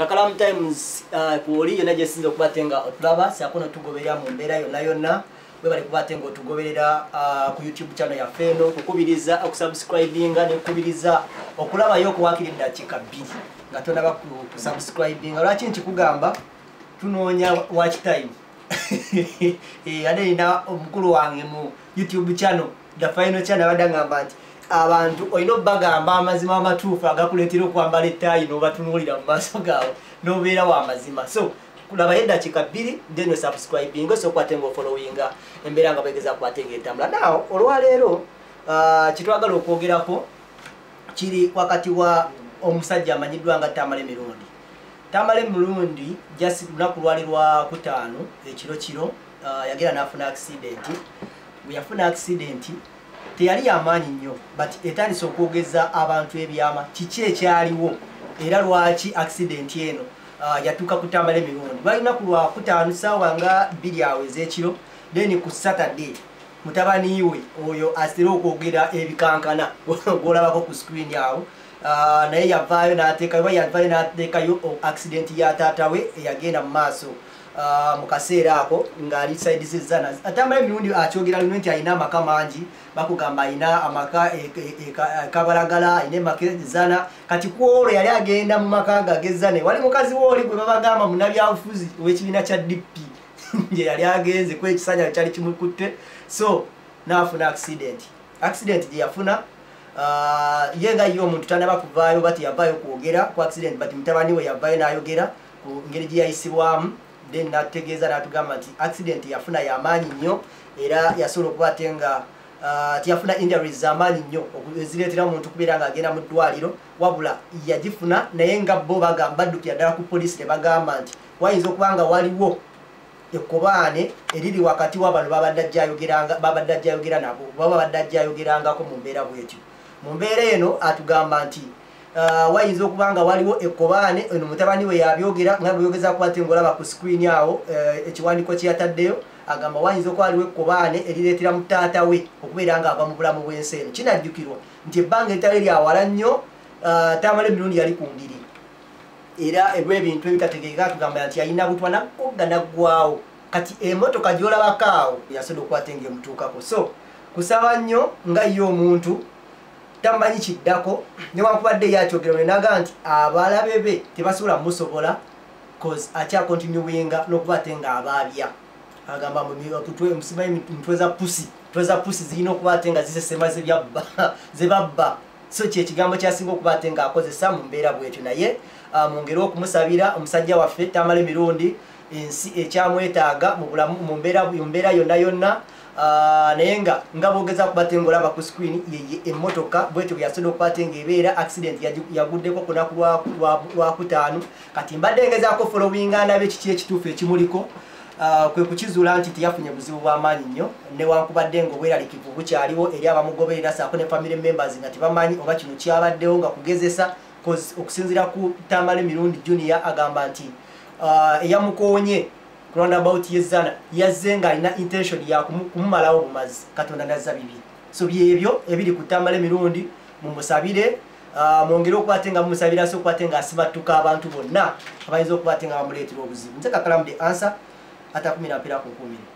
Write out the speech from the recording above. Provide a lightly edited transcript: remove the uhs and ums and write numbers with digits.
Kakalamu Times kuoli yonna gyesinza okuba ate nga otulaba saako notugoberera mu mbeera yonna yonna. Webale kuba ate nga otugoberera ku YouTube channel yaffe eno, kukubiriza okusubscribinga nekukubiriza okulabayo okuwakira eddakiika 2 nga tonaba kusubscribinga. Lwaki nkikugamba? Tunoonya watch time. Ate nina omukulu wange mu YouTube channel, The Final Channel, abadde agamba nti abantu olina obbagamba amazima amatuufu agakuleetera okwambala ettaayi n'obatunuulira mu maaso gaabwe n'obeera wa mazima. So kulabayo eddakiika 2 then osubscribinga, osokwate nga ofollowinga embeera nga bwegeza kukwate nga etambula. Now olwaleero kyetwagala okwogerako kiri wakati wa omusajja amanyiddwa nga Tamale Mirundi. Tamale Mirundi just lunaku lwali lwa kutaano ekiro kiro yagenda n'afuna accident. Bwe yafuna accident teyali yamaanyi nnyo, but etandise okwogeza abantu ebyama kiki ekyaliwo era lwaki accident eno yatuuka ku Tamale Mirundi. Lwali lunaku lwa kutaano ssaawa nga 2 awo ez'ekiro. Then ku Saturday mutabani we oyo asitera okwogera ebikankana gw'olabako ku screen awo, naye yavaayo n'ateekayo oba yavaayo n'ateekayo accident ya taata we eyagenda mu maaso mu kaseera ako ng'ali side z'ezzana. Tamale Mirundi akyogera luno nti alina amaka mangi, bakugamba alina amaka e Kabalagala, alina amaka ezzana. Kati ku olwo yali agenda mu maka ge ag'ezzana, wali mukazi we oli gwe babagamba munnabyabufuzi ow'ekibiina kya DP gye yali agenze ku ekisanya kyali kimukutte, so n'afuna accident. Accident gye yafuna, ye nga ye omuntu tanaba kuvaayo oba teyavaayo kwogera ku accident, but mutabani we yavaayo n'ayogera ku ngeri gye yayisibwamu, then n'ategeeza n'atugamba nti accident yafuna yamaanyi nnyo era yasobola okuba ate nga teyafuna injuries z'amaanyi nnyo ezireetera omuntu kubeera ng'agenda mu ddwaliro, wabula yagifuna naye nga bo bagamba baddukira ddala ku poliisi ne bagamba nti wayinza okuba nga waliwo ekkobaane eriri wakati w'abano babadde ajja ayogera nabo oba babadde ajja ayogerangako mu mbeera bwetyo. Mu mbeera eno atugamba nti wayinza okuba nga waliwo ekkobaane eno. Mutabani we yabyogera nga bweyogeza kuba ate ng'olaba ku screen awo ekiwandiiko kye yataddeyo, agamba wayinza okuba waliwo ekkobaane erireetera mu taata we okubeera ng'ava mu bulamu bw'ensi eno. Kinajjukirwa nti ebbanga eritali lyawala nnyo, Tamale Mirundi yali ku ndiri era olw'ebintu ebitategeeka tugamba nti yalina butwa naggogga naggwawo. Kati emotoka gy'olabako awo yasobola okukwata nga emutuukako. So kusaba nnyo nga ye omuntu tamanyi kiddako, newankubadde ye akyogera nenaga nti abalabe be tebasobola musobola cause akyacontinuinga n'okuba ate nga abaabya. Agamba simanyi mutwe za pusi, mutwe za pusi zirina okuba ate nga zisesema zebyabba zebabba. So kyekigambo kyasinga okuba ate ng'akozesa mu mbeera bwetyo. Naye mwongere okumusabira omusajja waffe Tamale Mirundi, ensi ekyamwetaaga mu bulamu mu mbeera yonna yonna. Naye nga boogeza kuba ate ng'olaba ku screen yeye emmotoka bwetyo bwe yasobola okuba ate ng'ebeera accident yaguddeko ku lunaku lwakutaano. Kati mbadde ngezaako followinga ndabe kiki ekituufu ekimuliko, kwe kukizuula nti teyafunye buzibu bw'amaanyi nnyo, newankubadde ng'obweraliikivu bukyaliwo eri abamugoberera saako ne family members nga tebamanyi oba kino kyabaddewo nga kugezesa, 'cause okusinziira ku Tamale Mirundi Junior agamba nti eyamukoonye ku roundabout y'ezzana yazze ng'alina intention ya kumumalawo bumazi, Katonda nazza bibi. So byebyo ebiri ku Tamale Mirundi. Mumusabire, mwongere okuba ate nga mumusabira so okuba ate ng'asibattuka abantu bonna abayinza okuba ate nga bamuleetera obuzibu. Nze Kakalamu The Answer, atakumira mpera ku nkumire.